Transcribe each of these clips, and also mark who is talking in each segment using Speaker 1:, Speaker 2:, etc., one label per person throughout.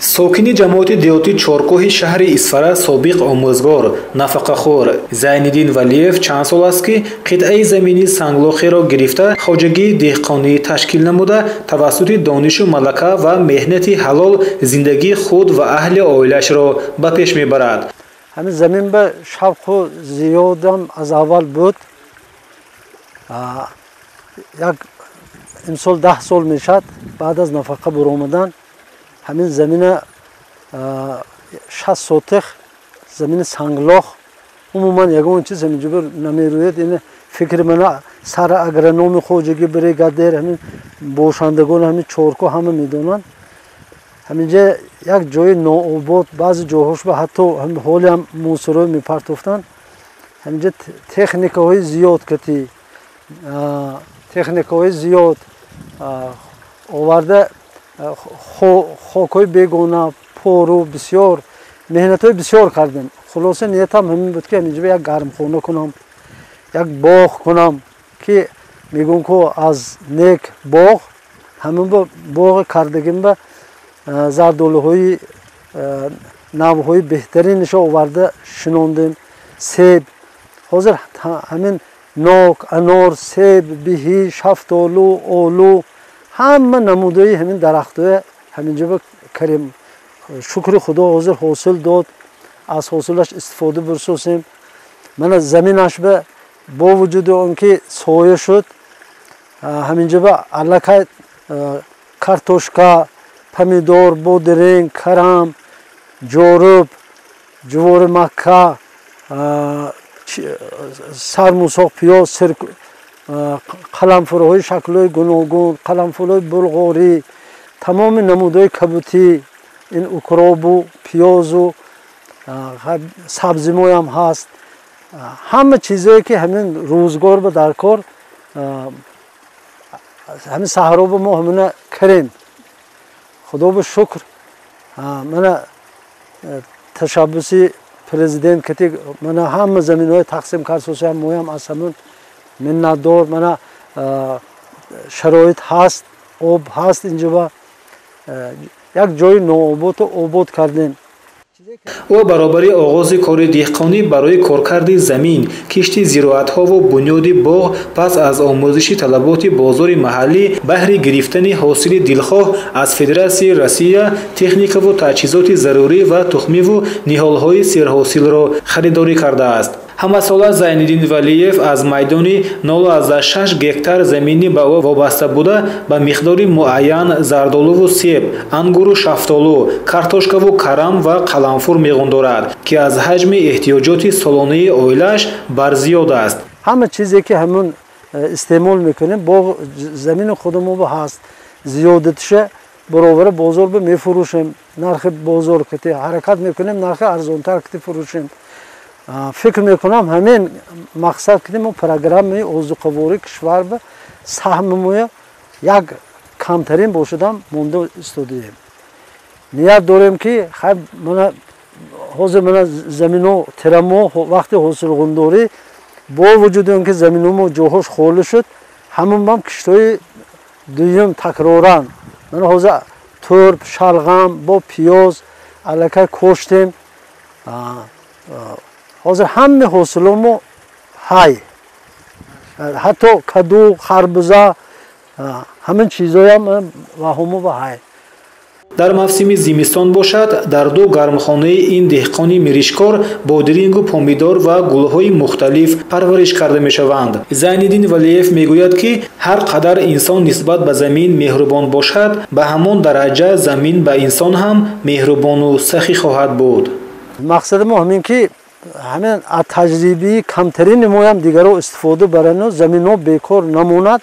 Speaker 1: Сокини ҷамоати деҳоти Чоркӯҳи шаҳри Исфара, собиқ омӯзгор, нафақахӯр Зайниддин Валиев чанд сол аст, ки қитъаи замини санглохеро гирифта, хоҷагии деҳқонӣ ташкил намуда, тавассути донишу малака ва меҳнати ҳалол зиндагии худ ва аҳли оилаашро ба пеш мебарад.
Speaker 2: Ҳамин замин ба шавқу зиёдам аз аввал буд. Як имсол 10 сол мешавад, баъд аз нафақа буромадан ҳамин замина, 60 сотих замини санглох, умуман ягон чиз ҳаминҷо намерӯяд. Ин фикри мана сар агрономи хоҷагӣ, бригадир, ҳамин бошандагон ҳамин Чорку ҳама медонанд. Ҳаминҷа як ҷои нообод, баъзе ҷойҳош ба ҳатто ҳолиам мусорҳо мепартофтанд. Ҳаминҷа техникаҳои зиёд кати, техникаҳои зиёд оварда, хокҳои бегона, пору, бисёр меҳнатҳои бисёр кардем. Хулоса, ниятам ҳамин буд, ки ҳаминҷа як гармхона кунам, як боғ кунам, ки мегӯм ку аз нек боғ. Ҳамин боғи кардагимба зардолуҳои навъҳои беҳтаринашо оварда шинондем, себ, ҳозир ҳамин нок, анор, себ, биҳӣ, шафтолу, олу, ҳама намудаи ҳамин дарахтҳоя ҳаминҷо карем. Шукри Худо, ҳозир ҳосил дод, аз ҳосилаш истифода бурсосем. Мана заминаш ба бо вуҷуди он ки соя шуд, ҳаминҷо ба аллакай картошка, помидор, бодиринг, карам, ҷоруб, ҷувори макка, сармусоқ, пиёз, қаламфурҳои шаклҳои гуногун, қаламфурҳои булғорӣ, тамоми намудҳои кабутӣ, ин укробу пиёзу сабзимоям ҳаст. Ҳама чизое ки ҳамин рӯзгор ба дар кор, ҳамин саҳробо мо ҳамина карем. Худо ба шукр, мана ташаббуси президент кати мана ҳама заминҳои тақсим кард, сосиам моям аз ҳамун миннатдор. Мана шароит ҳаст, об ҳаст, инҷоба як ҷои ноободро обод кардем.
Speaker 1: Ӯ баробари оғози кори деҳқонӣ барои коркарди замин, кишти зироатҳову бунёди боғ, пас аз омӯзиши талаботи бозори маҳаллӣ, баҳри гирифтани ҳосили дилхоҳ аз Федератсияи Россия техникаву таҷҳизоти зарурӣ ва тухмиву ниҳолҳои серҳосилро харидорӣ кардааст. Ҳамасола Зайниддин Валиев аз майдони 0,6 гектар замини ба ӯ вобаста буда ба миқдори муайян зардолуву себ, ангуру шафтолу, картошкаву карам ва қаламфур меғундорад, ки аз ҳаҷми эҳтиёҷоти солонаи оилааш барзиёд аст.
Speaker 2: Ҳама чизе ки ҳамун истеъмол мекунем, боғ, замини худамо ҳаст, зиёдатиша баробара бозор ба мефурӯшем. Нархи бозор кати ҳаракат мекунем, нархи арзонтар кати фурӯшем. Фикр мекунам, ҳамин мақсад ки мо программаи озуқавории кишвар ба саҳммоя як камтарин бошадам монда истодаем. Ният дорем, ки хай мана ҳозир мана замино тирамо, вақти ҳосилғундорӣ, бо вуҷуди он ки заминомо ҷоҳош холӣ шуд, ҳамон киштҳои дуюм такроран мана ҳозир турб, шалғам бо пиёз аллакай коштем. Ҳозир ҳама ҳосиломо ҳай, ҳатто каду, харбуза, ҳамин чизоям ваҳомо ба ҳай.
Speaker 1: Дар мавсими зимистон бошад, дар ду гармхонаи ин деҳқони миришкор бодирингу помидор ва гулҳои мухталиф парвариш карда мешаванд. Зайниддин Валиев мегӯяд, ки ҳар қадар инсон нисбат ба замин меҳрубон бошад, ба ҳамон дараҷа замин ба инсон ҳам меҳрубону сахӣ хоҳад буд.
Speaker 2: Мақсади мо ҳамин ки ҳамин аз таҷрибаи камтарини моям дигарро истифода барану заминҳо бекор намонад,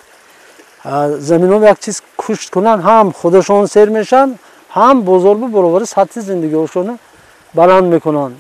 Speaker 2: заминҳо як чиз кушт кунанд, ҳам худашон сер мешаванд, ҳам бозор ба баробари сатҳи зиндагиҳошонро баланд мекунанд.